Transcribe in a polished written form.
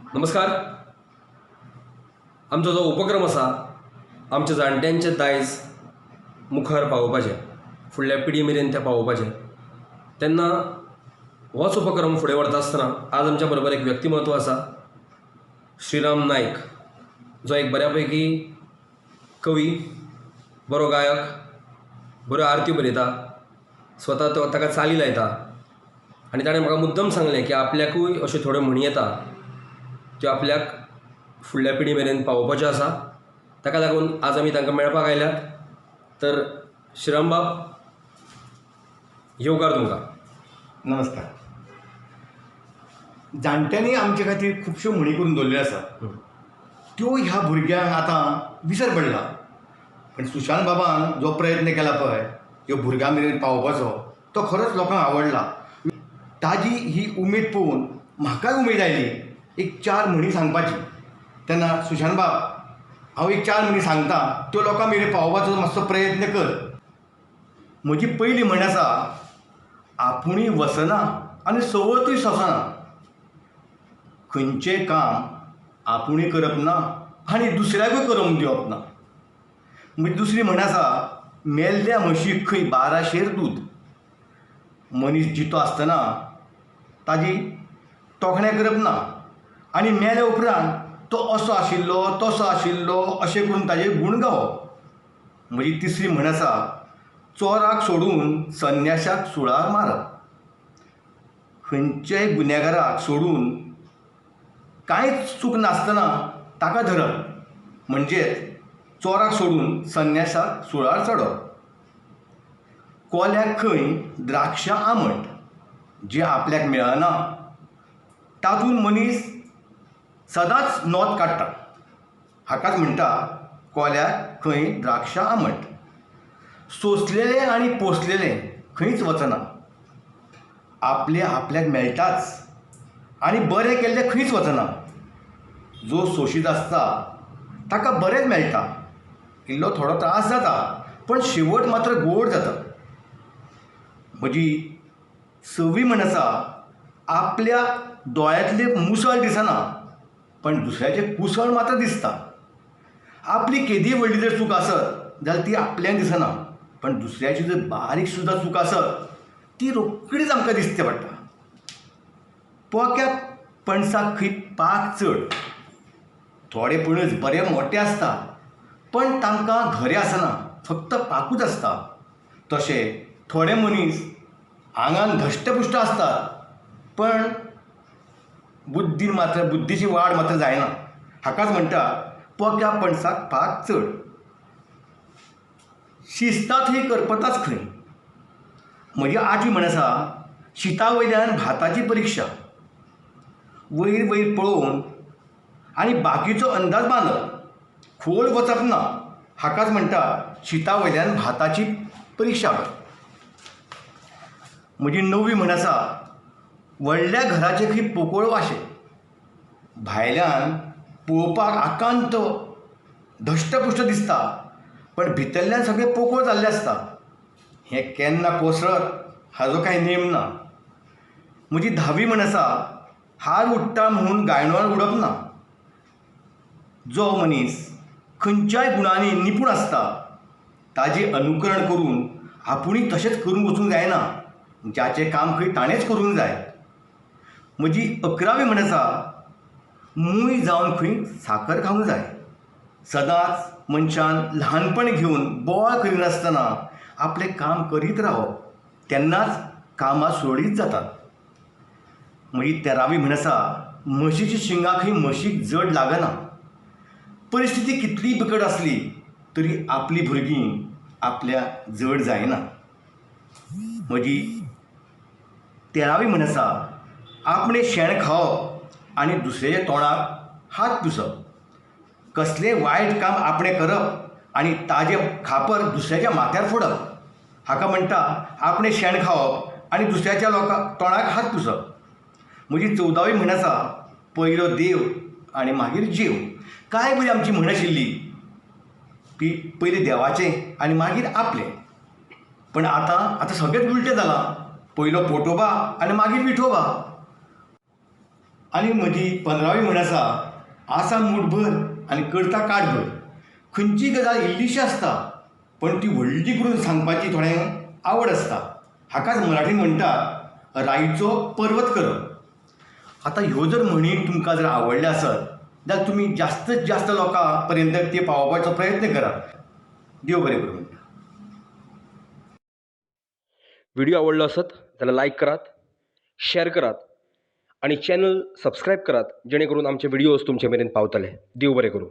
नमस्कार. आमचो जो उपक्रम आसा, आमच्या जाणट्यांचें दायज मुखार पावोवपाचें, फुडल्या पिडी मेरेन तें पावोवपाचें, तेन्ना होच उपक्रम फुडें व्हरता आसतना आज आमच्या बरोबर एक व्यक्तिमत्व आसा, श्रीराम नायक, जो एक बऱ्या पैकी कवी, बरो गायक, बऱ्यो आरत्यो बरयता, स्वता तो ताका चाली लायता आनी ताणें म्हाका मुद्दम सांगलें की आपल्याकूय अश्यो थोड्यो म्हणी येता, त्यो आपल्याक फुडल्या पिडी मेरेन पावोवपाच्यो आसा. ताका लागून आज आमी तांकां मेळपाक आयल्यात. तर श्रीराम बाब, येवकार तुमकां. नमस्कार. जाणट्यांनी आमचे खातीर खुबश्यो म्हणी करून दवरल्ल्यो आसा. त्यो ह्या भुरग्यांक आतां विसर पडला, पण सुशांत बाबान जो प्रयत्न केला पळय ह्यो भुरग्यां मेरेन पावोवपाचो, तो खरोच लोकांक आवडला. ताजी ही उमेद पळोवन म्हाकाय उमेद आयली एक चार म्हणी सांगपाची. तेन्ना सुशांत बाब, हांव एक चार म्हणी सांगता, त्यो लोकां मेरेन पावोवपाचो मातसो प्रयत्न कर. म्हजी पयली म्हण आसा, आपुणूय वसना आनी सवतूय सोंसना. खंयचें काम आपुणूय करप ना आनी दुसऱ्याकूय करूंक दिवप ना. म्हजी दुसरी म्हण आसा, मेल्ल्या म्हशीक खंय 12 शेर दूद. मनीस जितो आसतना ताजी तोखणाय करप ना आनी मेल्या उपरांत तो असो आशिल्लो, तसो आशिल्लो, अशें करून ताजे गूण गावप. म्हजी तिसरी म्हण आसा, चोराक सोडून संन्याशाक सुळार मारप. खंयच्याय गुन्यांगाराक सोडून कांयच चूक नासतना ताका धरप, म्हणजेच चोराक सोडून संन्याशाक सुळार चडप. कोल्याक खंय द्राक्षां आंबट. जें आपल्याक मेळना तातूंत मनीस सदांच नोंद काडटा, हाकाच म्हणटा कोल्याक खंय द्राक्षां आंबट. सोंसलेलें आनी पोसलेलें खंयच वचना. आपलें आपल्याक मेळटाच आनी बरें केल्लें खंयच वचना. जो सोंशीत आसता ताका बरेंच मेळटा, इल्लो थोडो त्रास जाता पण शेवट मात्र गोड जाता. म्हजी सवी म्हण आसा, आपल्या दोळ्यांतलें मुसळ दिसना पण दुसऱ्याचें कुसळ मात्र दिसता. आपली केदी व्हडली जर चूक आसत जाल्यार ती आपल्याक दिसना, पण दुसऱ्याची जर बारीक सुद्दां चूक आसत ती रोखडीच आमकां दिसते पडटा. पोक्या पणसाक खंय पाक चड. थोडे पणस बरे मोठे आसता पण तांकां घरें आसना, फक्त पाकूच आसता. तशें थोडे मनीस आंगान धश्टपुश्ट आसतात पण बुद्दीन मात्र, बुद्दीची वाड मात्र जायना. हाकाच म्हणटा पोक्या पणसाक पाक चड. शिजता थंय करपताच खंय. म्हजी आठवी म्हण आसा, शिता वयल्यान भाताची परिक्षा. वयर वयर पळोवन आनी बाकीचो अंदाज बांदप, खोल वचप ना, हाकाच म्हणटा शिता वयल्यान भाताची परिक्षा. म्हजी णवी म्हण आसा, व्हडल्या घराचे खंय पोकोळ वाशे. भायल्यान पळोवपाक आकांत धश्टपुश्ट दिसता पण भितरल्यान सगळें पोकोळ जाल्लें आसता. हें केन्ना कोसळत हाजो कांय नेम ना. म्हजी धावी म्हण आसा, हार उडटा म्हणून गायणोळ उडप ना. जो मनीस खंयच्याय गुणांनी निपूण आसता ताजें अनुकरण करून आपुणूय तशेंच करूंक वचूंक जायना, जाचें काम खंय ताणेंच करूंक जाय. म्हजी 11वी म्हण आसा, मूय जावन खंय साकर खावंक जाय. सदांच मनशान ल्हानपण घेवन बोवाळ करिनासतना आपलें काम करीत रावप, तेन्नाच कामां सुरळीत जातात. म्हजी 13वी म्हण आसा, म्हशीची शिंगां खंय म्हशीक जड लागना. परिस्थिती कितलीय बिकट आसली तरी आपलीं भुरगीं आपल्या जड जायना. म्हजी 13वी म्हण आसा, आपणें शेण खावप आनी दुसऱ्याच्या तोंडाक हात पुसप. कसलेंय वायट काम आपणें करप आनी ताजें खापर दुसऱ्याच्या माथ्यार फोडप, हाका म्हणटा आपणें शेण खावप आनी दुसऱ्याच्या लोकां तोंडाक हात पुसप. म्हजी 14वी म्हण आसा, पयलो देव आनी मागीर जीव. काय बरी आमची म्हण आशिल्ली की पयलीं देवाचें आनी मागीर आपलें. पण आतां आतां सगळेंच उलटें जालां, पयलो पोटोबा आनी मागीर विठोबा. आनी म्हजी पंदरावी म्हण आसा, आसा मूठभर आनी करता काटभर. खंयचीय गजाल इल्लिशी आसता पण ती व्हडली करून सांगपाची थोड्यांक आवड आसता. हाकाच मराठीन म्हणटात राईचो पर्वत करप. आतां ह्यो जर म्हणी तुमकां जर आवडल्या आसत जाल्यार तुमी जास्तत जास्त लोकां पर्यंत ती पावोवपाचो प्रयत्न करात. देव बरें करूं. व्हिडिओ आवडलो आसत जाल्यार लायक करात, शॅर करात आनी चॅनल सबस्क्रायब करात जेणे करून आमचे व्हिडियोज तुमचे मेरेन पावतले. देव बरें करूं.